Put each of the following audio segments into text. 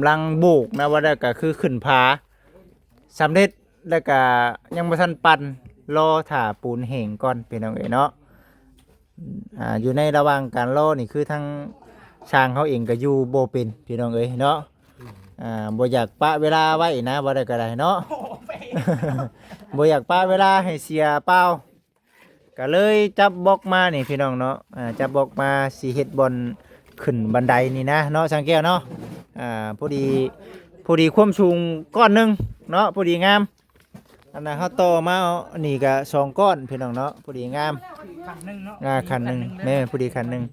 ກຳລັງໂບກນະ ວ່າແລ້ວກໍຄືຂຶ້ນຜາສຳເລັດ ແລ້ວກໍຍັງບໍ່ທັນປັ່ນ ລໍຖ້າປູນແຫ້ງກ່ອນ ພີ່ນ້ອງເອີຍເນາະ. ອ່າ ຢູ່ໃນລະຫວ່າງການລໍນີ້ ຄືທາງຊ່າງເຮົາເອງກໍຢູ່ບໍ່ເປັນ ພີ່ນ້ອງເອີຍເນາະ. ອ່າ ບໍ່ຢາກປະເວລາໄວ້ນະ ວ່າແລ້ວກໍໄດ້ເນາະ ບໍ່ຢາກປະເວລາໃຫ້ເສຍເປົ່າ ກໍເລີຍຈັບບລັອກມານີ້ພີ່ນ້ອງເນາະ. ອ່າ ຈັບບລັອກມາຊິເຮັດບ່ອນຂຶ້ນບັນໄດນີ້ນະເນາະ ຊ່າງແກ້ວເນາະ. ອ່າ ພໍດີ ພໍດີຄວາມສູງກ້ອນໜຶ່ງເນາະ ພໍດີງາມ. ອັນນັ້ນເຮົາຕໍ່ມາ ອັນນີ້ກໍສອງກ້ອນພີ່ນ້ອງເນາະ ພໍດີງາມ ຂັ້ນໜຶ່ງເນາະ ອ່າ ຂັ້ນໜຶ່ງ ແມ່ນ ພໍດີຂັ້ນໜຶ່ງ.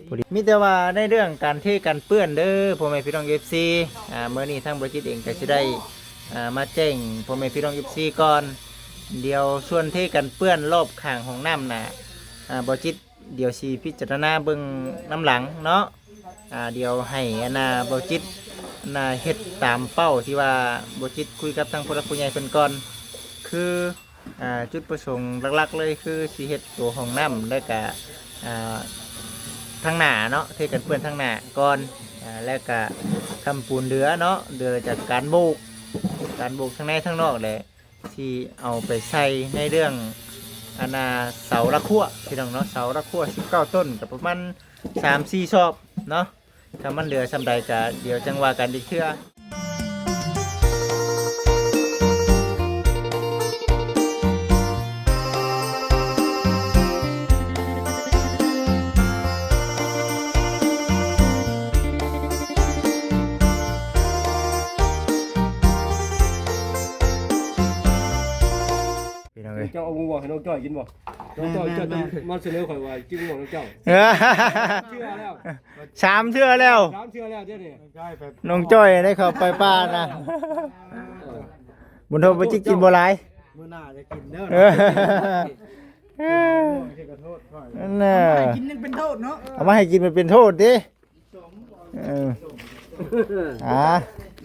ພໍດີ ມີແຕ່ວ່າໃນເລື່ອງການເທກັນເປື້ອນເດີ ພໍ່ແມ່ພີ່ນ້ອງເອັຟຊີ. ອ່າ ມື້ນີ້ທາງບໍ່ຈິດເອງກໍຊິໄດ້ ອ່າ ມາແຈ້ງພໍ່ແມ່ພີ່ນ້ອງເອັຟຊີກ່ອນ. ດຽວສ່ວນເທກັນເປື້ອນລອບຂ້າງຫ້ອງນ້ຳນະ ອ່າ ບໍ່ຈິດ ດຽວຊິພິຈາລະນາເບິ່ງນຳຫຼັງເນາະ. ອ່າ ດຽວໃຫ້ອັນນ່າ ບໍ່ຈິດ ອັນນ່າ ເຮັດຕາມເປົ້າທີ່ວ່າບໍ່ຈິດຄຸຍກັບທາງຜູ້ຫຼັກຜູ້ໃຫຍ່ເພິ່ນກ່ອນ ຄື ອ່າ ຈຸດປະສົງຫຼັກໆເລີຍ ຄືຊິເຮັດໂຕຫ້ອງນ້ຳ ແລ້ວກະ ອ່າ ທາງໜ້າເນາະ ເທກັນເປື້ອນທາງໜ້າກ່ອນ. ອ່າ ແລ້ວກະຄ້ຳປູນເຫຼືອເນາະ ເຫຼືອຈາກການໂບກ ການໂບກທາງໃນທາງນອກແຫຼະ ຊິເອົາໄປໃສ່ໃນເລື່ອງ ອັນນ່າ ເສົາລະຂົວ ພີ່ນ້ອງເນາະ. ເສົາລະຂົວສິບເກົ້າຕົ້ນ ກໍປະມານສາມສີ່ສອບເນາະ. ຖ້າມັນເຫຼືອສ່ຳໃດກໍດຽວຈັ່ງວ່າກັນອີກເທື່ອ. ພີ່ນ້ອງເອີຍ ເຈົ້າເອົາໝາກມ່ວງໃຫ້ນ້ອງຈ້ອຍກິນບໍ່? ນ້ອງຈ້ອຍ ແມ່ນໆໆ ເຈົ້າຕ້ອງມາສະເໜີຂ້ອຍວ່າກິນໝາກມ່ວງນ້ອງເຈົ້າ. ເທື່ອແລ້ວ ສາມເທື່ອແລ້ວ ສາມເທື່ອແລ້ວເດ້ນີ້. ນ້ອງຈ້ອຍໄດ້ເຂົ້າໄປປ່ານະ ເອີ ບຸນໂທບໍ່ຈິດກິນບໍ່ຫຼາຍ ມື້ໜ້າຈະກິນເດີ. ເອີ ນັ້ນນະ ເອົາມາໃຫ້ກິນຍັງເປັນໂທດເນາະ ເອົາມາໃຫ້ກິນມັນເປັນໂທດຕິ. ເອີ ອ່າ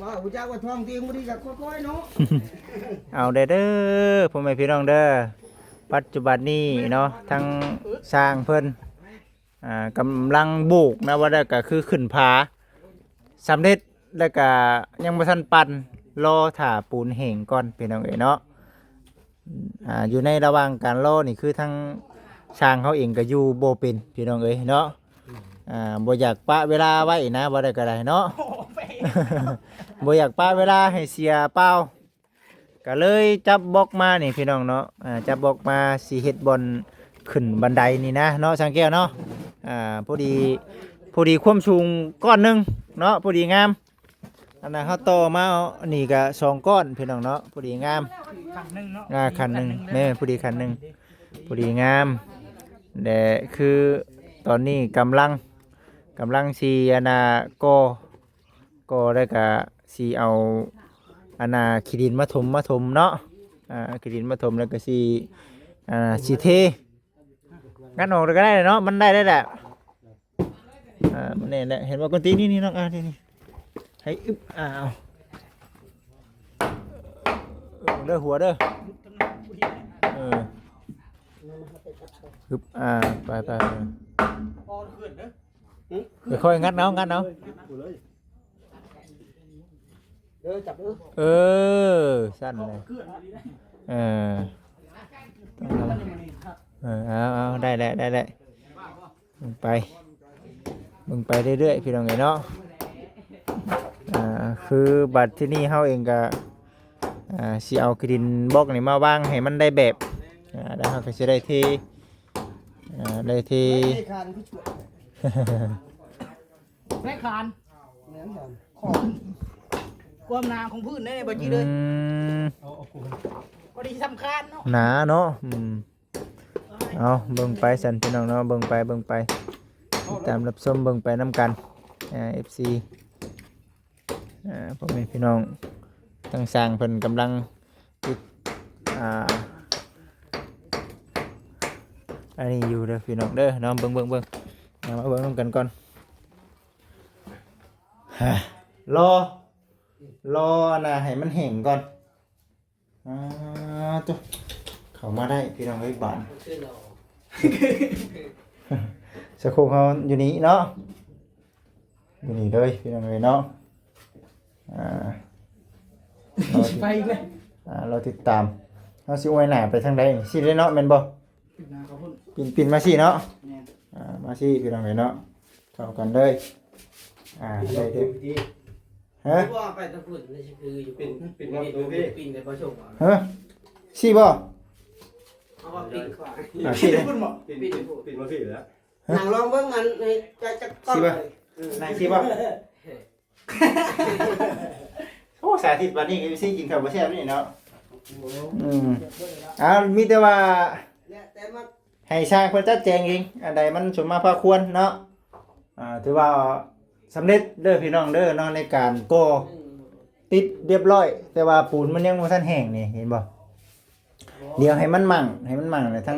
ວ່າຮູ້ຈັກວ່າທ້ອງຕົວເອງບໍ່ດີກໍຄ່ອຍໆເນາະ. ເອົາແດ່ເດີ ພໍ່ແມ່ພີ່ນ້ອງເດີ ປັດຈຸບັນນີ້ເນາະ ທາງຊ່າງເພິ່ນ ອ່າ ກຳລັງໂບກນະ ວ່າແລ້ວກໍຄືຂຶ້ນຜາສຳເລັດ ແລ້ວກໍຍັງບໍ່ທັນປັ່ນ ລໍຖ້າປູນແຫ້ງກ່ອນ ພີ່ນ້ອງເອີຍເນາະ. ອ່າ ຢູ່ໃນລະຫວ່າງການລໍນີ້ ຄືທາງຊ່າງເຮົາເອງກໍຢູ່ບໍ່ເປັນ ພີ່ນ້ອງເອີຍເນາະ. ອ່າ ບໍ່ຢາກປະເວລາໄວ້ນະ ວ່າແລ້ວກໍໄດ້ເນາະ ບໍ່ຢາກປະເວລາໃຫ້ເສຍເປົ່າ ກໍເລີຍຈັບບລັອກມານີ້ພີ່ນ້ອງເນາະ. ອ່າ ຈັບບລັອກມາຊິເຮັດບ່ອນຂຶ້ນບັນໄດນີ້ນະເນາະ ຊ່າງແກ້ວເນາະ. ອ່າ ພໍດີ ພໍດີຄວາມສູງກ້ອນໜຶ່ງເນາະ ພໍດີງາມ. ອັນນັ້ນເຮົາຕໍ່ມາ ອັນນີ້ກໍສອງກ້ອນພີ່ນ້ອງເນາະ ພໍດີງາມ ຂັ້ນໜຶ່ງເນາະ ອ່າ ຂັ້ນໜຶ່ງ ຂັ້ນໜຶ່ງ ແມ່ນ ພໍດີຂັ້ນໜຶ່ງ ພໍດີງາມ. ແລະ ຄືຕອນນີ້ກຳລັງ ກຳລັງຊິ ອັນນ່າ ກໍ່ ກໍ່ແລ້ວກໍຊິເອົາ ອັນນ່າ ຂີ້ດິນມາຖົມ ມາຖົມເນາະ. ອ່າ ຂີ້ດິນມາຖົມແລ້ວກໍຊິ ອ່າ ຊິເທ ງັດອອກເລີຍກໍໄດ້ເນາະ ມັນໄດ້ແລ້ວແຫຼະ. ອ່າ ມັນແນ່ນແຫຼະ ເຫັນບໍ່ ກ້ອນຕີນນີ້ ນີ້ນ້ອງ ອ່າ ນີ້ ນີ້ ໃຫ້ອຶບ ອ່າ ເອົາ ເດີ ຫົວເດີ ເອີ ອຶບ ອ່າ ໄປ ໄປ ໄປ ຄ່ອຍໆ ງັດເອົາ ງັດເອົາ. ເດີ ຈັບເດີ ເອີ ສັ່ນເລີຍ ເອີ ເອີ ເອົາ ເອົາ ໄດ້ແລ້ວ ໄດ້ແລ້ວ ເບິ່ງໄປ ເບິ່ງໄປເລື້ອຍໆ ພີ່ນ້ອງເອີຍເນາະ. ອ່າ ຄືບັດທີນີ້ເຮົາເອງກໍ ອ່າ ຊິເອົາຂີ້ດິນບລັອກນີ້ມາວາງໃຫ້ມັນໄດ້ແບບ ອ່າ ແລ້ວເຮົາກໍຊິໄດ້ເທ ອ່າ ໄດ້ເທ ໃສ່ຄານຄືຊ່ວຍ ໃສ່ຄານ ແມ່ນຄານ ຂອງຄວາມໜາຂອງພື້ນເດ້ ບໍ່ຈີເລີຍ ອືມ ພໍດີສຳຄັນເນາະ ໜາເນາະ ອືມ. ເອົາ ເບິ່ງໄປຊັ້ນພີ່ນ້ອງເນາະ ເບິ່ງໄປ ເບິ່ງໄປ ຕິດຕາມຮັບຊົມເບິ່ງໄປນຳກັນ ເອີ ເອັຟຊີ ເອີ ພໍ່ແມ່ພີ່ນ້ອງ ທາງຊ່າງເພິ່ນກຳລັງຕິດ ອ່າ ອັນນີ້ຢູ່ເດີພີ່ນ້ອງເດີເນາະ ເບິ່ງ ເບິ່ງ ເບິ່ງ ເອົາ ມາເບິ່ງນຳກັນກ່ອນ ຮະ ລໍ ລໍອັນນ່າ ໃຫ້ມັນແຫ້ງກ່ອນ. ອ່າ ໂຕ ເຂົ້າມາໄດ້ພີ່ນ້ອງເອີຍ ບາດ ສະໂຄກເຮົາຢູ່ນີ້ເນາະ ຢູ່ນີ້ເລີຍພີ່ນ້ອງເອີຍເນາະ. ອ່າ ຊິໄປແລ້ວ ອ່າ ລໍຕິດຕາມ ເຮົາຊິອວຍໜ້າໄປທາງໃດ ຊີ້ເດ້ເນາະ ແມ່ນບໍ່? ປິ່ນໜ້າເຂົ້າພຸ້ນ ປິ່ນ ປິ່ນມາຊີ້ເນາະ ແມ່ນ ອ່າ ມາຊີ້ພີ່ນ້ອງເອີຍເນາະ ເຂົ້າກັນເລີຍ ອ່າ ໄດ້ເດີ ຮະ ວ່າໄປຕະພຸ້ນນີ້ຄືຢູ່ ປິ່ນ ປິ່ນ ປິ່ນ ປິ່ນ ປິ່ນໄປບໍ່ຊົງ ຮະ ຊີ້ບໍ່? ເອົາວ່າປິ່ນຂວາ ອ່າ ຊີ້ ປິ່ນພຸ້ນບໍ່? ປິ່ນ ປິ່ນ ປິ່ນ ປິ່ນມາພີ້ແລ້ວ ນັ່ງລອງເບິ່ງອັນໃຫ້ຈັກກ້ອງ ຊີ້ບໍ່? ເອີ ນັ່ງຊີ້ບໍ່? ໂອ້ ສາທິດປານນີ້ ເອັຟຊີ ກິນເຂົ້າບໍ່ແຊບນີ້ເນາະ ອືມ ເອົາ ມີແຕ່ວ່າ ແລ້ວແຕ່ມັນ ໃຫ້ຊ່າງເພິ່ນຈັດແຈງເອງ ອັນໃດມັນສົມມາພາຄວນເນາະ ອ່າ ຖືວ່າສຳເລັດເດີພີ່ນ້ອງເດີເນາະ ໃນການກໍ່ ຕິດຮຽບຮ້ອຍ ແຕ່ວ່າປູນມັນຍັງບໍ່ທັນແຫ້ງນີ້ ເຫັນບໍ່? ດຽວໃຫ້ມັນໝັ່ງ ໃຫ້ມັນໝັ່ງແລ້ວທາງ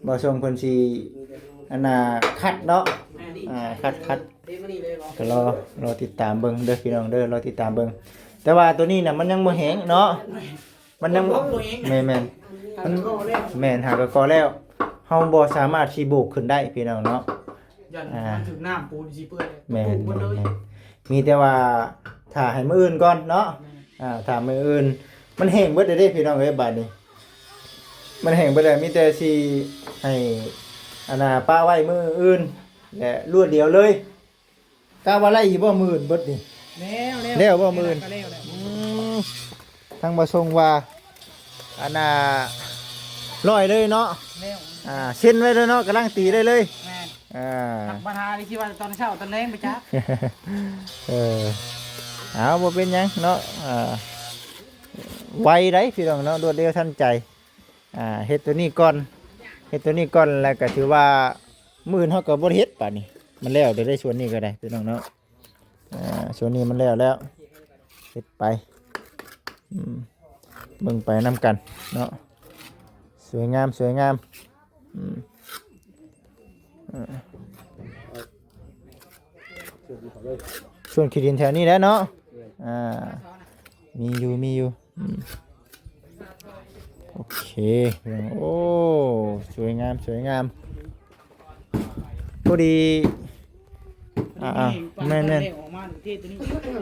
ບ່າວຊົງເພິ່ນຊິ ອັນນ່າ ຄັດເນາະ ອ່າ ຄັດ ຄັດ ກໍລໍ ລໍຕິດຕາມເບິ່ງເດີພີ່ນ້ອງເດີ ລໍຕິດຕາມເບິ່ງ ແຕ່ວ່າໂຕນີ້ນະ ມັນຍັງບໍ່ແຫ້ງເນາະ ມັນຍັງ ບໍ່ແຫ້ງ ແມ່ນໆ ມັນ ຫາກໍກໍ່ແລ້ວ ແມ່ນ ຫາກໍກໍ່ແລ້ວ ເຮົາບໍ່ສາມາດຊິໂບກຂຶ້ນໄດ້ພີ່ນ້ອງເນາະ ຢ້ານ ອ່າ ມັນຖືກນ້ຳ ປູນຊິເປື້ອນ ແມ່ນ ໂບກໝົດເລີຍ ແມ່ນ ມີແຕ່ວ່າຖ້າໃຫ້ມື້ອື່ນກ່ອນເນາະ ແມ່ນ ອ່າ ຖ້າມື້ອື່ນ ມັນແຫ້ງເບິດເດ້ພີ່ນ້ອງເອີຍ ບາດນີ້ ມັນແຫ້ງເບິດແລ້ວ ມີແຕ່ຊິໃຫ້ ອັນນ່າ ປະໄວ້ມື້ອື່ນ ແລະ ລວດດຽວເລີຍ ກະວ່າໄດ້ຢູ່ບໍ່ມື້ອື່ນເບິດນີ້? ແລ້ວ ແລ້ວ ແລ້ວບໍ່ມື້ອື່ນ? ກໍແລ້ວແຫຼະ ອືມ ທາງບ່າວຊົງວ່າ ອັນນ່າ ຮ້ອຍເລີຍເນາະ ແລ້ວ ອ່າ ເຊັນໄວ້ເລີຍເນາະ ກຳລັງຕີໄດ້ເລີຍ ແມ່ນ ອ່າ ບັນຫາທີ່ວ່າຕອນເຊົ້າຕອນແລງໄປຈັກ ເອີ ເອົາ ບໍ່ເປັນຫຍັງເນາະ ອ່າ ໄວໄດ໋ພີ່ນ້ອງເນາະ ລວດເລັວທັນໃຈ ອ່າ ເຮັດໂຕນີ້ກ່ອນ ເຮັດໂຕນີ້ກ່ອນ ແລ້ວກໍຖືວ່າມື້ອື່ນເຮົາກໍບໍ່ໄດ້ເຮັດ ບາດນີ້ມັນແລ້ວໄດ້ ສ່ວນນີ້ກໍໄດ້ພີ່ນ້ອງເນາະ ອ່າ ສ່ວນນີ້ມັນແລ້ວແລ້ວ ເຮັດໄປ ອືມ ເບິ່ງໄປນຳກັນເນາະ ສວຍງາມ ສວຍງາມ ອືມ ເອີ ສວນຂີ້ດິນແຖວນີ້ແຫຼະເນາະ ອ່າ ມີຢູ່ ມີຢູ່ ອືມ ໂອເຄ ໂອ້ ສວຍງາມ ສວຍງາມ ພໍດີ ອ່າໆ ແມ່ນ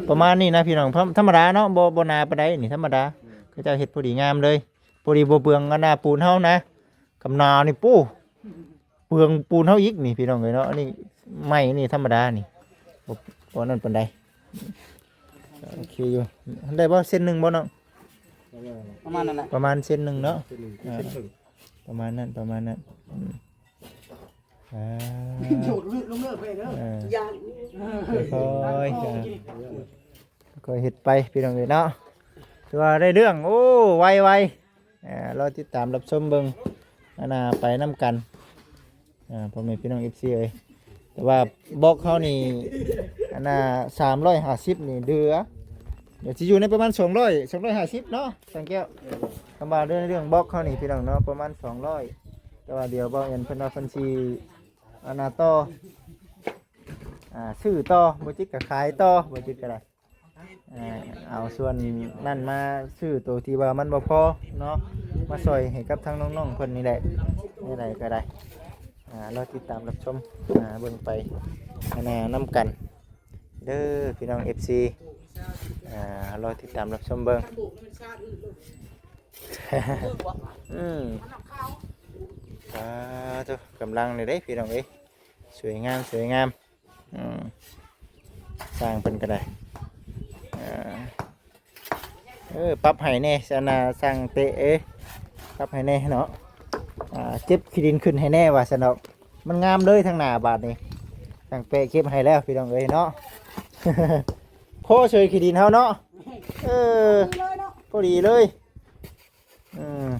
ໆ ປະມານນີ້ນະພີ່ນ້ອງ ທຳ ທຳມະດາເນາະ ບໍ່ ບໍ່ໜາປານໃດນີ້ ທຳມະດາ ເຂົາເຈົ້າເຮັດພໍດີງາມເລີຍ ພໍດີບໍ່ເປືອງອັນນ່າ ປູນເຮົານະ ຄຳໜານີ້ ປູ ເປືອງປູນເຮົາອີກນີ້ພີ່ນ້ອງເອີຍເນາະ ອັນນີ້ໄມ້ນີ້ທຳມະດານີ້ ບໍ່ ບໍ່ນັ້ນປານໃດ ໂອເຄຢູ່ ໄດ້ບໍ່ ເຊັນໜຶ່ງບໍ່ນ້ອງ? ປະມານນັ້ນແຫຼະ ປະມານເຊັນໜຶ່ງເນາະ ເຊັນໜຶ່ງ ອ່າ ເຊັນເຄິ່ງ ປະມານນັ້ນ ປະມານນັ້ນ ອືມ ອ່າ ໂດດລຶກລົງເລີກໄປເດີ ເອີ ຢ້ານ ຄ່ອຍໆ ອ່າ ກໍເຮັດໄປພີ່ນ້ອງເອີຍເນາະ ຖືວ່າໄດ້ເລື່ອງ ໂອ້ ໄວໆ ອ່າ ລໍຕິດຕາມຮັບຊົມເບິ່ງ ອັນນ່າ ໄປນຳກັນ ອ່າ ພໍ່ແມ່ພີ່ນ້ອງ ເອັຟຊີ ເອີຍ ແຕ່ວ່າບລັອກເຮົານີ້ ອັນນ່າ ສາມຮ້ອຍຫ້າສິບນີ້ເດືອ ດຽວຊິຢູ່ໃນປະມານສອງຮ້ອຍ ສອງຮ້ອຍຫ້າສິບເນາະ ສັງແກ້ວ ຄຳວ່າເລື່ອງ ເລື່ອງບລັອກເຮົານີ້ພີ່ນ້ອງເນາະ ປະມານສອງຮ້ອຍ ແຕ່ວ່າດຽວບ່າວແອນເພິ່ນວ່າເພິ່ນຊິ ອັນນ່າ ຕໍ່ ອ່າ ຊື້ຕໍ່ ບໍ່ຈິດກໍຂາຍຕໍ່ ບໍ່ຈິດກໍໄດ້ ອ່າ ເອົາສ່ວນນັ້ນມາຊື້ໂຕທີ່ວ່າມັນບໍ່ພໍເນາະ ມາຊ່ອຍໃຫ້ກັບທາງນ້ອງໆເພິ່ນນີ້ແຫຼະ ແນວໃດກໍໄດ້ ອ່າ ລໍຕິດຕາມຮັບຊົມ ອ່າ ເບິ່ງໄປ ອັນນ່າ ນຳກັນເດີພີ່ນ້ອງ ເອັຟຊີ ອ່າ ລໍຕິດຕາມຮັບຊົມເບິ່ງ ອືມ ສາທຸ ກຳລັງນີ້ເດ້ພີ່ນ້ອງເອີຍ ສວຍງາມ ສວຍງາມ ອືມ ຊ່າງເພິ່ນກໍໄດ້ ເອີ ເອີ ປັບໃຫ້ແດ່ຊັ້ນນະ ຊ່າງເຕະເອີຍ ປັບໃຫ້ແດ່ເນາະ ອ່າ ເກັບຂີ້ດິນຂຶ້ນໃຫ້ແດ່ວ່າຊັ້ນດອກ ມັນງາມເລີຍທາງໜ້າບາດນີ້ ຊ່າງເປະເກັບໃຫ້ແລ້ວພີ່ນ້ອງເອີຍເນາະ ພໍເສີຍຂີ້ດິນເຮົາເນາະ ເອີ ພໍດີເລີຍ ອືມ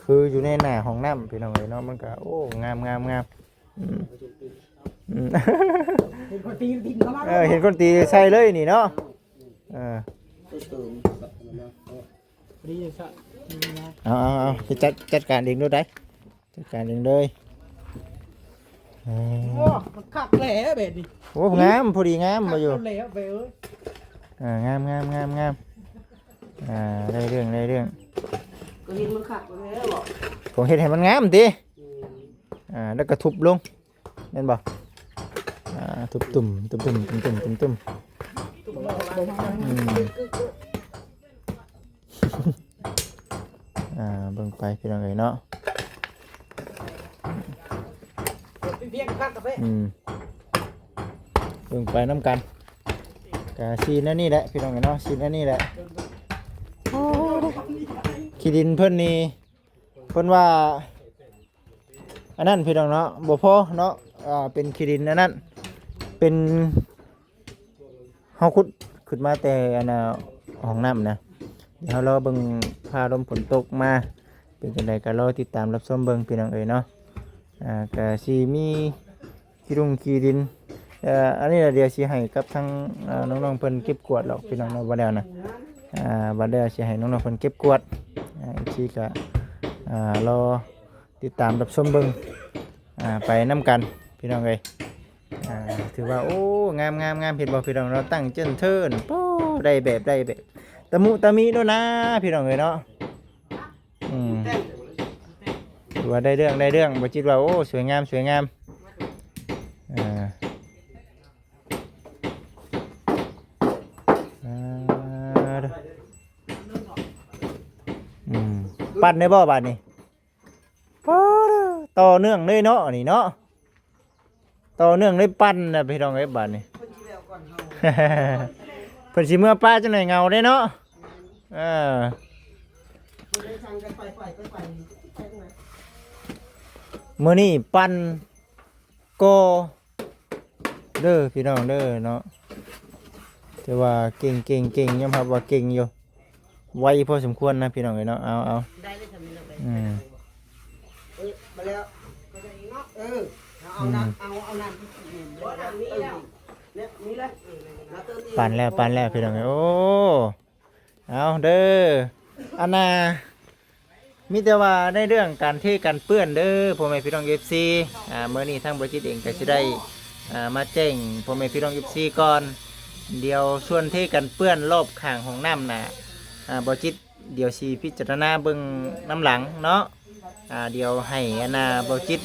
ຄືຢູ່ໃນໜ້າຫ້ອງນ້ຳພີ່ນ້ອງເອີຍເນາະ ມັນກໍ ໂອ້ ງາມໆໆ ອືມ ອືມ ເຫັນຄົນຕີດິນເຂົ້າມາ ເອີ ເຫັນຄົນຕີໃສ່ເລີຍນີ້ເນາະ ເອີ ພໍດີຊະ ເອົາໆໆ ໄປຈັດ ຈັດການເອງໂລດໄດ໋ ຈັດການເອງເລີຍ ເອີ ໂອ້ ມັນຄັກແຫຼະແບບນີ້ ໂອ້ ງາມ ພໍດີງາມ ບໍ່ຢູ່ ຄັກແລ້ວແບບເອີຍ ອ່າ ງາມໆໆໆ ອ່າ ໄດ້ເລື່ອງ ໄດ້ເລື່ອງ ກໍເຮັດມັນຄັກແລ້ວເບາະ ຕ້ອງເຮັດໃຫ້ມັນງາມຕິ ອືມ ອ່າ ແລ້ວກໍທຸບລົງ ແມ່ນບໍ່? ເອີ ອ່າ ຕຸບໆ ຕຸບໆ ຕຸບໆ ຕຸບໆ ອືມ ອ່າ ເບິ່ງໄປພີ່ນ້ອງເອີຍເນາະ ອືມ ເບິ່ງໄປນຳກັນ ກະສີແນວນີ້ແຫຼະພີ່ນ້ອງເອີຍເນາະ ສີແນວນີ້ແຫຼະ ໂອ້ ຂີ້ດິນເພິ່ນນີ້ ເພິ່ນວ່າ ອັນນັ້ນພີ່ນ້ອງເນາະ ບໍ່ພໍເນາະ ອ່າ ເປັນຂີ້ດິນອັນນັ້ນ ເປັນ ເຮົາຂຸດຂຶ້ນມາແຕ່ອັນນ່າ ຫ້ອງນ້ຳນະ ດຽວເຮົາລໍເບິ່ງຟ້າລົມຝົນຕົກມາ ເປັນຈັ່ງໃດກໍລໍຕິດຕາມຮັບຊົມເບິ່ງພີ່ນ້ອງເອີຍເນາະ ອ່າ ກະຊິມີ ຂີ້ດຸ່ງຂີ້ດິນ ເອີ ອັນນີ້ລະ ດຽວຊິໃຫ້ກັບທາງ ເອີ ນ້ອງໆເພິ່ນເກັບກວາດດອກພີ່ນ້ອງເນາະ ບໍ່ແລ້ວນະ ອ່າ ບັດແລ້ວຊິໃຫ້ນ້ອງໆເພິ່ນເກັບກວາດ ອ່າ ເອັຟຊີກໍ ອ່າ ລໍຕິດຕາມຮັບຊົມເບິ່ງ ອ່າ ໄປນຳກັນພີ່ນ້ອງເອີຍ ອ່າ ຖືວ່າ ໂອ້ ງາມໆໆ ເຫັນບໍ່ພີ່ນ້ອງເນາະ ຕັ້ງເຈິນເທີນ ໂອ້ ໄດ້ແບບ ໄດ້ແບບ ຕະມຸຕະມິໂລດນາ ພີ່ນ້ອງເອີຍເນາະ. ອືມ ຖືວ່າໄດ້ເລື່ອງ ໄດ້ເລື່ອງ ບໍ່ຈິດວ່າ ໂອ້ ສວຍງາມ ສວຍງາມ ເອີ ອ່າ ອືມ ປັ່ນໄດ້ບໍ່ບາດນີ້? ໂອ້ ຕໍ່ເນື່ອງເລີຍເນາະ ອັນນີ້ເນາະ. ຕໍ່ເນື່ອງເລີຍ ປັ່ນນະພີ່ນ້ອງເອີຍ ບາດນີ້ ເພິ່ນຊິເມືອປ່າຈັ່ງໃດ ເຫງົາເດ້ເນາະ ເອີ ມື້ນີ້ປັ່ນກໍເດີພີ່ນ້ອງເດີເນາະ ແຕ່ວ່າເກັ່ງໆໆ ຍອມຮັບວ່າເກັ່ງຢູ່. ໄວພໍສົມຄວນນະພີ່ນ້ອງເອີຍເນາະ ເອົາ ເອົາ ໄດ້ເລີຍ ອືມ ເອີ ມາແລ້ວ ເອີ ເອົາ ເອົານ້ຳ ອືມ ເອົາ ເອົານ້ຳ ບໍ່ນ້ຳມີແລ້ວ ເອີ ນີ້ແຫຼະ ມາເຕີມອີກ ປັ່ນແລ້ວ ປັ່ນແລ້ວພີ່ນ້ອງເອີຍ ໂອ້ ເອົາເດີ ອັນນ່າ ມີແຕ່ວ່າໃນເລື່ອງການເທກັນເປື້ອນເດີ ພໍ່ແມ່ພີ່ນ້ອງເອັຟຊີ ອ່າ ມື້ນີ້ທາງບໍ່ຈິດເອງກໍຊິໄດ້ ອ່າ ມາແຈ້ງພໍ່ແມ່ພີ່ນ້ອງເອັຟຊີກ່ອນ ດຽວສ່ວນເທກັນເປື້ອນລອບຂ້າງຫ້ອງນ້ຳນະ ອ່າ ບໍ່ຈິດ ດຽວຊິພິຈາລະນາເບິ່ງນຳຫຼັງເນາະ ອ່າ ດຽວໃຫ້ອັນນ່າ ບໍ່ຈິດ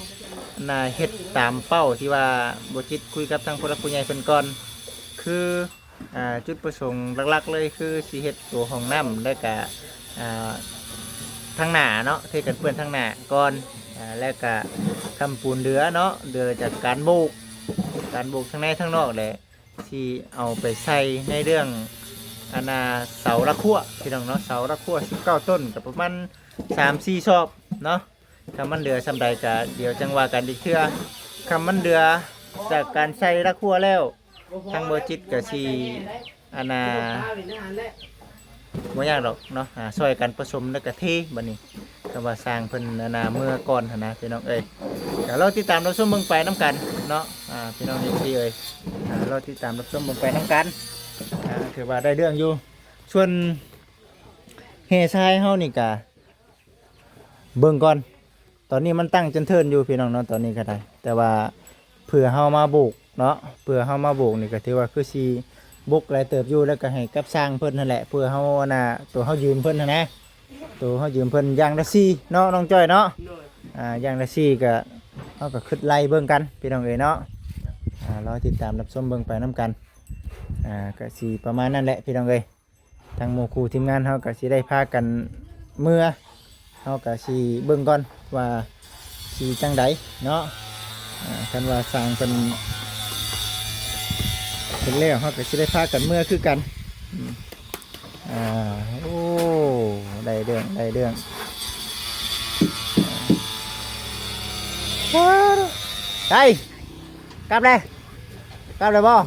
ອັນນ່າ ເຮັດຕາມເປົ້າທີ່ວ່າບໍ່ຈິດຄຸຍກັບທາງຜູ້ຫຼັກຜູ້ໃຫຍ່ເພິ່ນກ່ອນ ຄື ອ່າ ຈຸດປະສົງຫຼັກໆເລີຍຄືຊິເຮັດໂຕຫ້ອງນ້ຳ ແລ້ວກະ ອ່າ ທາງໜ້າເນາະ ເທກັນເປື້ອນທາງໜ້າກ່ອນ ອ່າ ແລ້ວກະຄ້ຳປູນເຫຼືອເນາະ ເຫຼືອຈາກການໂບກ ການໂບກທາງໃນທາງນອກແຫຼະ ຊິເອົາໄປໃສ່ໃນເລື່ອງ ອັນນ່າ ເສົາລະຂົວ ພີ່ນ້ອງເນາະ ເສົາລະຂົວສິບເກົ້າຕົ້ນ ກໍປະມານສາມສີ່ສອບເນາະ ຄັນມັນເຫຼືອສ່ຳໃດກໍດຽວຈັ່ງວ່າກັນອີກເທື່ອ ຄັນມັນເຫຼືອຈາກການໃສ່ລະຂົວແລ້ວ ທາງບໍ່ຈິດກໍຊິ ອັນນ່າ ບໍ່ຍາກດອກເນາະ ອ່າ ຊ່ອຍກັນປະສົມແລ້ວກໍເທ ບັດນີ້ ຄຳວ່າຊ່າງເພິ່ນ ອັນນ່າ ເມືອກ່ອນຫັ້ນນະ ພີ່ນ້ອງເອີຍ ກໍລໍຕິດຕາມຮັບຊົມເບິ່ງໄປນຳກັນເນາະ ອ່າ ພີ່ນ້ອງເອັຟຊີເອີຍ ອ່າ ລໍຕິດຕາມຮັບຊົມເບິ່ງໄປນຳກັນ ອ່າ ຖືວ່າໄດ້ເລື່ອງຢູ່ ສ່ວນແຮ່ຊາຍເຮົານີ້ກະ ເບິ່ງກ່ອນ ຕອນນີ້ມັນຕັ້ງເຈິນເທີນຢູ່ພີ່ນ້ອງເນາະ ຕອນນີ້ກໍໄດ້ ແຕ່ວ່າເພື່ອເຮົາມາໂບກເນາະ ເພື່ອເຮົາມາໂບກນີ້ກໍຖືວ່າຄືຊິບົກຫຼາຍເຕີບຢູ່ ແລ້ວກໍໃຫ້ກັບຊ່າງເພິ່ນຫັ້ນແຫຼະ ເພື່ອເຮົາ ອັນນ່າ ໂຕເຮົາຢືມເພິ່ນຫັ້ນນະ ໂຕເຮົາຢືມເພິ່ນຢ່າງລະສີ່ເນາະ ນ້ອງຈ້ອຍເນາະ ໂດຍ ອ່າ ຢ່າງລະສີ່ກໍ ເຮົາກໍຄຶດໄລ່ເບິ່ງກັນ ພີ່ນ້ອງເອີຍເນາະ ອ່າ ລໍຕິດຕາມຮັບຊົມເບິ່ງໄປນຳກັນ ອ່າ ກໍຊິປະມານນັ້ນແຫຼະ ພີ່ນ້ອງເອີຍ. ທັງໝູ່ຄູ່ທີມງານເຮົາກໍຊິໄດ້ພາກັນເມືອ ເຮົາກໍຊິເບິ່ງກ່ອນວ່າຊິຈັ່ງໃດເນາະ ອ່າ ຄັນວ່າຊ່າງເພິ່ນເຮັດແລ້ວ ເຮົາກໍຊິໄດ້ພາກັນເມືອຄືກັນ ອືມ ອ່າ ໂອ້ ໄດ້ເລື່ອງ ໄດ້ເລື່ອງ ໄປ ກັບແລ້ວ ກັບແລ້ວບໍ່?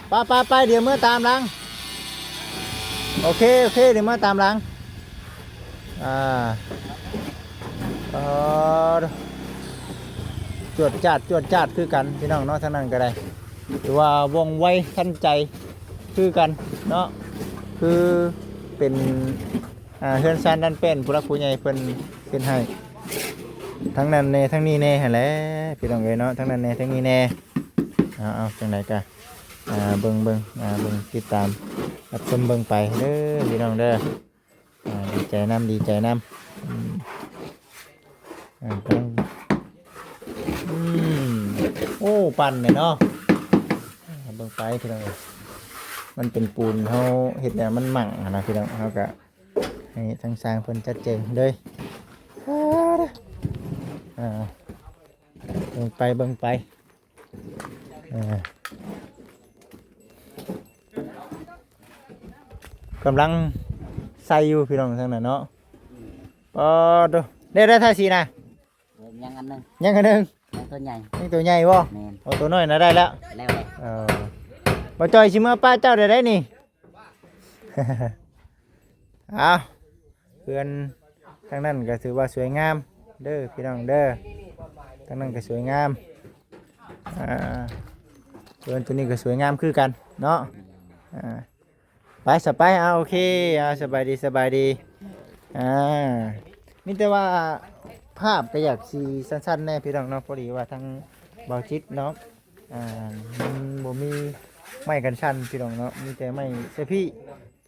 ໄປ ໄປ ໄປ ດຽວເມືອຕາມຫຼັງ ໂອເຄ ໂອເຄ ດຽວເມືອຕາມຫຼັງ ອ່າ ເອີ ຈວດຈາດ ຈວດຈາດຄືກັນ ພີ່ນ້ອງເນາະ ທາງນັ້ນກໍໄດ້ ຖືວ່າວ່ອງໄວທັນໃຈຄືກັນເນາະ ຄືເປັນ ອ່າ ເຮືອນຊານດັນແປ້ນ ຜູ້ຫຼັກຜູ້ໃຫຍ່ເພິ່ນເຮັດໃຫ້ ທັງນັ້ນແດ່ ທັງນີ້ແດ່ຫັ້ນແຫຼະ ພີ່ນ້ອງເອີຍເນາະ ທັງນັ້ນແດ່ ທັງນີ້ແດ່ ເອົາ ເອົາ ຈັ່ງໃດກໍ ອ່າ ເບິ່ງ ເບິ່ງ ອ່າ ເບິ່ງ ຕິດຕາມ ຮັບຊົມເບິ່ງໄປເດີ ພີ່ນ້ອງເດີ ອ່າ ດີໃຈນຳ ດີໃຈນຳ ອືມ ອ່າ ກຳລັງ ອືມ ໂອ້ ປັ່ນແຫຼະເນາະ ເບິ່ງໄປພີ່ນ້ອງເອີຍ ມັນເປັນປູນ ເຮົາເຮັດແລ້ວມັນໝັ່ງຫັ້ນນະພີ່ນ້ອງ ເຮົາກະໃຫ້ທາງຊ່າງເພິ່ນຈັດແຈງເລີຍ. ອ່າ ເບິ່ງໄປ ເບິ່ງໄປ ອ່າ ກຳລັງໃສ່ຢູ່ພີ່ນ້ອງທາງນັ້ນເນາະ. ປາດໂທ້ ໄດ້ ໄດ້ທາສີນະ? ເອີ ຍັງອັນໜຶ່ງ ຍັງອັນໜຶ່ງ ຍັງຕົວໃຫຍ່ ຍັງຕົວໃຫຍ່ບໍ່? ແມ່ນ ໂອ້ ຕົວນ້ອຍນະໄດ້ແລ້ວ ແລ້ວແຫຼະ. ເອີ ບໍ່ຈ່ອຍຊິເມືອປະເຈົ້າໄດ້ໄດ໋ນີ້. ເອົາ ເຮືອນທາງນັ້ນກໍຖືວ່າສວຍງາມເດີພີ່ນ້ອງເດີ ທາງນັ້ນກໍສວຍງາມ ອ່າ ເຮືອນຕົວນີ້ກໍສວຍງາມຄືກັນເນາະ. ອ່າ ໄປຊະໄປ ເອົາ ໂອເຄ ເອົາ ສະບາຍດີ ສະບາຍດີ. ອ່າ ມີແຕ່ວ່າພາບກໍຢາກຊິສັ້ນໆແດ່ພີ່ນ້ອງເນາະ ພໍດີວ່າທາງເບົາຈິດເນາະ ອ່າ ມັນບໍ່ມີໄມ້ກັນສັ່ນພີ່ນ້ອງເນາະ ມີແຕ່ໄມ້ສະພີ້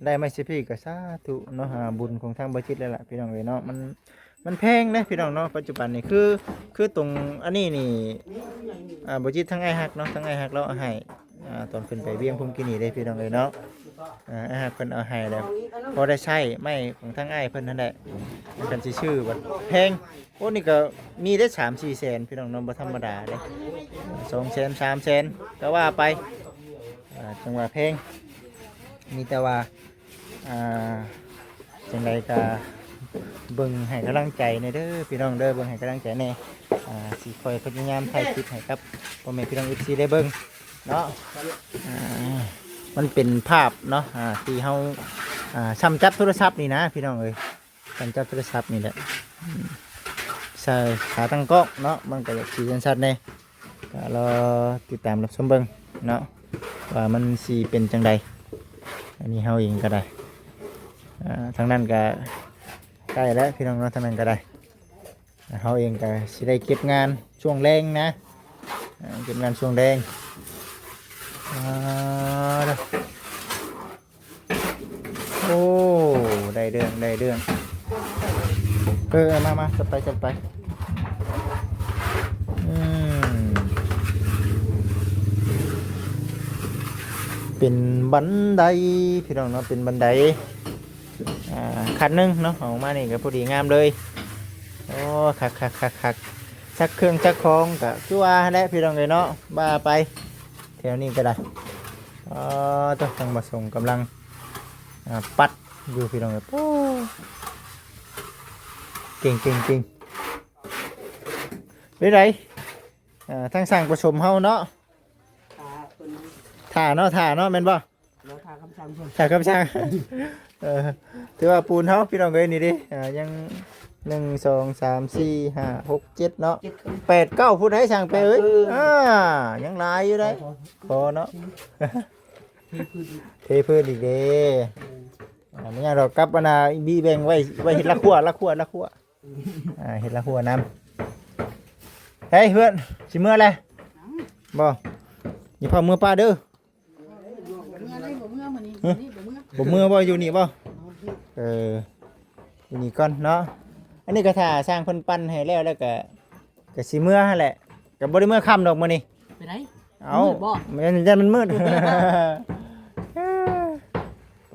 ໄດ້ໄມ້ສະພີ້ກໍສາທຸເນາະ ຫາບຸນຂອງທາງເບົາຈິດແລ້ວລະພີ່ນ້ອງເອີຍເນາະ. ມັນ ມັນແພງເດ້ພີ່ນ້ອງເນາະ ປັດຈຸບັນນີ້ ຄື ຄືຕົງອັນນີ້ນີ້ ອ່າ ບໍ່ຈິດທາງອ້າຍຮັກເນາະ ທາງອ້າຍຮັກລາວເອົາໃຫ້ ອ່າ ຕອນຂຶ້ນໄປວຽງພູມກິນີເດ້ພີ່ນ້ອງເອີຍເນາະ. ອ່າ ອ້າຍຮັກເພິ່ນເອົາໃຫ້ແລ້ວ ພໍໄດ້ໃຊ້ໄມ້ຂອງທາງອ້າຍເພິ່ນຫັ້ນແຫຼະ ຄັນຊິຊື້ບັດແພງ. ໂອ້ ນີ້ກໍມີໄດ້ສາມສີ່ແສນພີ່ນ້ອງເນາະ ບໍ່ທຳມະດາເດ້ ສອງແສນ ສາມແສນ ກໍວ່າໄປ. ອ່າ ຈັ່ງວ່າແພງ ມີແຕ່ວ່າ ອ່າ ຈັ່ງໃດກໍເບິ່ງໃຫ້ກຳລັງໃຈແດ່ເດີພີ່ນ້ອງເດີ ເບິ່ງໃຫ້ກຳລັງໃຈແດ່. ອ່າ ຊິຄ່ອຍພະຍາຍາມຖ່າຍຄລິບໃຫ້ກັບພໍ່ແມ່ພີ່ນ້ອງເອັຟຊີໄດ້ເບິ່ງເນາະ. ອ່າ ມັນເປັນພາບເນາະ ອ່າ ທີ່ເຮົາ ອ່າ ຊ່ຳຈັບໂທລະສັບນີ້ນະພີ່ນ້ອງເອີຍ ການຈັບໂທລະສັບນີ້ແຫຼະ ອືມ ໃສ່ຂາຕັ້ງກ້ອງເນາະ ມັນກໍຢາກຊິຊັດໆແດ່ ກໍລໍຕິດຕາມຮັບຊົມເບິ່ງເນາະ ວ່າມັນຊິເປັນຈັ່ງໃດ. ອັນນີ້ເຮົາເອງກໍໄດ້ ອ່າ ທາງນັ້ນກໍໃກ້ແລ້ວພີ່ນ້ອງເນາະ ທາງນັ້ນກໍໄດ້ ເຮົາເອງກໍຊິໄດ້ເກັບງານຊ່ວງແລງນະ ອ່າ ເກັບງານຊ່ວງແລງ. ອ່າ ໂອ້ ໄດ້ເລື່ອງ ໄດ້ເລື່ອງ. ເອີ ມາ ມາ ຈັດໄປ ຈັດໄປ. ອືມ ເປັນບັນໄດພີ່ນ້ອງເນາະ ເປັນບັນໄດ ອ່າ ຂັ້ນໜຶ່ງເນາະ ເອົາມານີ້ກໍພໍດີງາມເລີຍ. ໂອ້ ຄັກໆໆໆ ຈັກເຄື່ອງຈັກຂອງກໍຄືວ່າຫັ້ນແຫຼະພີ່ນ້ອງເອີຍເນາະ ວ່າໄປ ແຖວນີ້ກໍໄດ້. ອໍ ໂທ້ ທາງບ່າວສົງກຳລັງ ອ່າ ປັດຢູ່ພີ່ນ້ອງເອີຍ. ໂອ້ ເກັ່ງໆໆ ເປັນໃດ ອ່າ ທາງຊ່າງປະຊຸມເຮົາເນາະ ຖ້າເພິ່ນ ຖ້າເນາະ ຖ້າເນາະ ແມ່ນບໍ່? ລໍຖ້າຄຳສັ່ງເພິ່ນ ຖ້າຄຳສັ່ງ ເອີ ຖືວ່າປູນເຮົາພີ່ນ້ອງເອີຍ ນີ້ເດ້ ອ່າ ຍັງ ໜຶ່ງ ສອງ ສາມ ສີ່ ຫ້າ ຫົກ ເຈັດເນາະ ເຈັດ ແປດ ເກົ້າ ພຸ້ນໃດຊ່າງແປເອີຍ. ເອີ ອ່າ ຍັງຫຼາຍຢູ່ໃດ ພໍ ພໍເນາະ ເທພື້ນອີກ ເທພື້ນອີກເດ້. ເອີ ອ່າ ບໍ່ຫຍັງດອກ ກັບອັນນ່າ ບີແບ່ງໄວ້ ໄວ້ເຮັດລະຄົວ ລະຄົວ ລະຄົວ ອ່າ ເຮັດລະຄົວນຳ. ເຮີ້ຍ ເພື່ອນ ຊິເມືອແລ້ວບໍ່? ຢ່າພາເມືອປະເດີ. ບໍ່ເມືອ ບໍ່ເມືອ ມື້ນີ້ ຫຶ? ມື້ນີ້ບໍ່ເມືອ ບໍ່ເມືອບໍ່? ຢູ່ນີ້ບໍ່? ເອີ ຢູ່ນີ້ກ່ອນເນາະ. ອັນນີ້ກໍຖ້າຊ່າງເພິ່ນປັ່ນໃຫ້ແລ້ວ ແລ້ວກໍ ກໍຊິເມືອຫັ້ນແຫຼະ ກໍບໍ່ໄດ້ເມືອຄ່ຳດອກມື້ນີ້. ໄປໃດ? ເອົ້າ ມືດບໍ່? ແມ່ນ ຢ້ານມັນມືດ.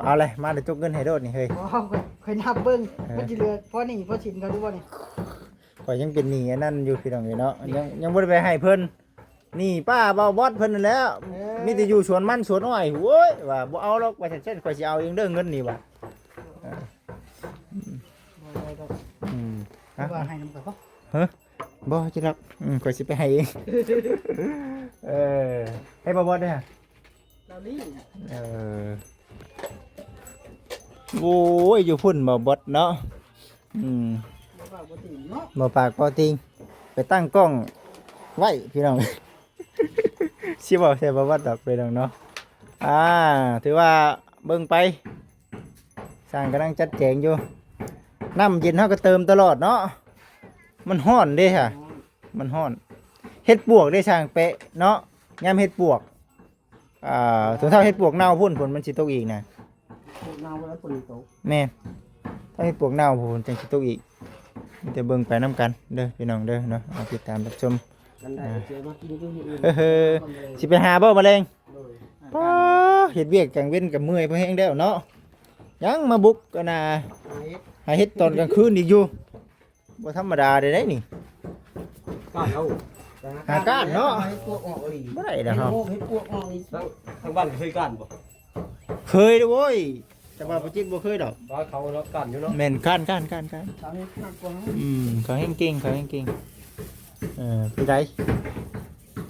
ເອົາເລີຍ ມາເດີ ຈົກເງິນໃຫ້ໂລດນີ້ເຮີ້ຍ. ບໍ່ ຂ້ອຍ ຂ້ອຍນັບເບິ່ງ ເອີ ມັນຊິເຫຼືອພໍໜີ້ພໍສິນເຂົາຢູ່ບໍ່ນີ້? ຂ້ອຍຍັງເປັນໜີ້ອັນນັ້ນຢູ່ພີ່ນ້ອງເອີຍເນາະ ຍັງ ຍັງບໍ່ໄດ້ໄປໃຫ້ເພິ່ນ. ນີ້ປ້າເບົາບອດເພິ່ນນັ້ນແຫຼະ ເອີ ມີແຕ່ຢູ່ສວນມັນສວນອ້ອຍ. ໂອ້ຍ ວ່າບໍ່ເອົາດອກ ວ່າຊັ້ນ ຂ້ອຍຊິເອົາເອງເດີເງິນນີ້ວ່າ. ເອີ ບໍ່ໄດ້ດອກ ອືມ ຄືວ່າໃຫ້ນຳກັນບໍ່? ຮະ ບໍ່ ຈິລັກ ອືມ ຂ້ອຍຊິໄປໃຫ້ເອງ. ເອີ ໃຫ້ເບົາບອດເດີ ເອີ ໂອ້ຍ ຢູ່ພຸ້ນເບົາບອດເນາະ. ອືມ ບໍ່ປາກບໍ່ຕິງເນາະ ບໍ່ປາກບໍ່ຕິງ ໄປຕັ້ງກ້ອງໄວ້ພີ່ນ້ອງ. ຊິເວົ້າໃສ່ບໍ່ວັດດອກພີ່ນ້ອງເນາະ. ອ່າ ຖືວ່າເບິ່ງໄປ ຊ່າງກຳລັງຈັດແຈງຢູ່. ນ້ຳເຢັນເຮົາກໍເຕີມຕະຫຼອດເນາະ ມັນຮ້ອນເດ້ຫັ້ນ ມັນຮ້ອນ. ເຫັດປວກເດ້ຊ່າງແປະເນາະ ຍາມເຫັດປວກ ອ່າ ສົມເທົ່າເຫັດປວກເນົ່າພຸ້ນ ຝົນມັນຊິຕົກອີກນະ. ເຫັດເນົ່າແລ້ວຝົນຕົກ ແມ່ນ ຖ້າເຫັດປວກເນົ່າພຸ້ນຈັ່ງຊິຕົກອີກ. ມີແຕ່ເບິ່ງໄປນຳກັນເດີພີ່ນ້ອງເດີເນາະ ເອົາ ຕິດຕາມຮັບຊົມ. ຄັນໄດ້ ອ່າ ຊິເອົາມາກິນຢູ່ມື້ອື່ນ ເອີ ຊິໄປຫາບໍ່ມະແລງ? ໂດຍ ເຮັດວຽກກາງເວັນກໍເມື່ອຍພໍແຮງແລ້ວເນາະ ຍັງມາບຸກອັນນ່າ ຫາເຫັດຕອນກາງຄືນອີກຢູ່ ບໍ່ທຳມະດາເດ້ໄດ໋ນີ້ ກ້ານເອົາ ຫາກ້ານເນາະ ເຮັດປວກອອກອີ່ຫຼີ ບໍ່ໄດ້ດອກເຮົາ ເຮັດປວກອອກອີ່ຫຼີ ທາງບ້ານເຄີຍກ້ານບໍ່? ເຄີຍເດ້ອໂວ້ຍ ແຕ່ວ່າບໍ່ຈິດບໍ່ເຄີຍດອກ ບ້ານເຂົາເນາະ ກ້ານຢູ່ເນາະ ແມ່ນ ກ້ານໆໆໆ ເຂົາເຮັດໜັກກວ່າເຮົາ ອືມ ເຂົາແຮ່ງເກັ່ງ ເຂົາແຮ່ງເກັ່ງ ເອີ ຜູ້ໃດ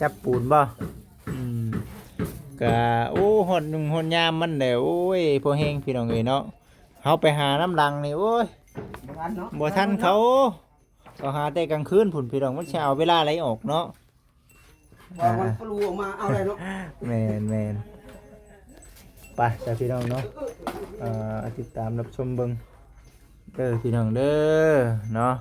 ຈັບປູນບໍ່? ອືມ ກະ ໂອ້ ຮອດໜຶ່ງຮອດຍາມມັນແຫຼະ ໂອ້ຍ ພໍແຮງພີ່ນ້ອງເອີຍເນາະ ເຮົາໄປຫານຳຫຼັງນີ້ ໂອ້ຍ ບໍ່ທັນເນາະ ບໍ່ທັນເຂົາ ເຂົາຫາແຕ່ກາງຄືນພຸ້ນພີ່ນ້ອງ ມັນຊິເອົາເວລາໃດອອກເນາະ ວ່າມັນປະລູອອກມາເອົາໄດ້ເນາະ ແມ່ນໆ ໄປ ຈ້າ ພີ່ນ້ອງເນາະ ເອີ ຕິດຕາມຮັບຊົມເບິ່ງເດີພີ່ນ້ອງເດີເນາະ